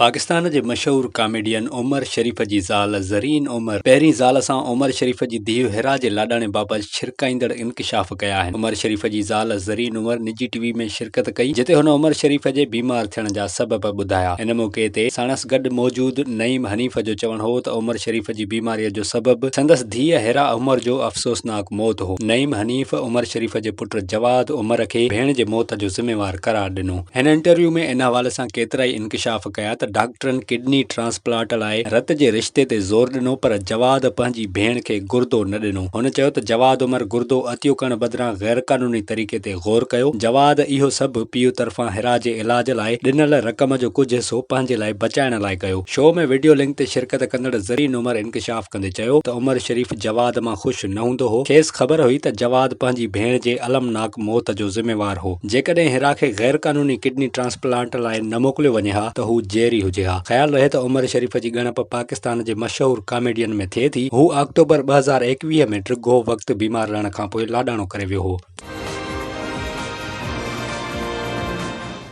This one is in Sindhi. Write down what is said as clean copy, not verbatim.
پاڪستان جي مشهور ڪاميڊين عمر شريف جي زال زرين عمر پهرين زال سان عمر شريف جي ڌيء حرا جي لاڏاڻي بابت ڇرڪائيندڙ انڪشاف ڪيا آهن. عمر شريف جي زال زرين عمر نجي ٽي وي ۾ شرڪت ڪئي جتي هن عمر شريف جي بيمار ٿيڻ جا سبب ٻڌايا. ان موقعي تي ساڻس گڏ موجود نعيم حنيف جو چوڻ هو ته عمر شريف جي بيماري جو سبب سندس ڌيء حرا عمر جو افسوسناڪ موت هو. نعيم حنيف عمر شريف جي پٽ جواد عمر کي ڀيڻ جي موت جو ذميوار قرار ڏنو. هن انٽرويو ۾ ان حوالي سان ڪيترائي انڪشاف ڪيا ته ڊاڪٽرن ڪڊني ٽرانسپلانٽ لاء رت جي رشتي تي زور ڏنو پر جواد پنهنجي ڀيڻ کي گردو نه ڏنو. هن چيو ته جواد عمر گردو عطيو ڪرڻ بدران غيرقانوني طريقي تي غور ڪيو. جواد اهو سڀ پيء طرفان حرا جي علاج لاء ڏنل رقم جو ڪجهه حصو پنهنجي لاء بچائڻ لاء ڪيو. شو ۾ وڊيو لنڪ تي شرڪت ڪندڙ زرين عمر انڪشاف ڪندي چيو ته عمر شريف جواد مان خوش نه هوندو هو، کيس خبر هئي ته جواد پنهنجي ڀيڻ جي المناڪ موت جو ذميوار هو. جيڪڏهن حرا کي غير قانوني ڪڊني ٽرانسپلانٽ لاء نه موڪليو وڃي ها ته هو جيئري هجي ها. خيال رهي ته عمر شريف جي ڳڻپ پاڪستان جي مشهور ڪاميڊين ۾ ٿئي ٿي. هو آڪٽوبر 2021 ۾ ڊگهو وقت بيمار رهڻ کانپوء لاڏاڻو ڪري ويو هو.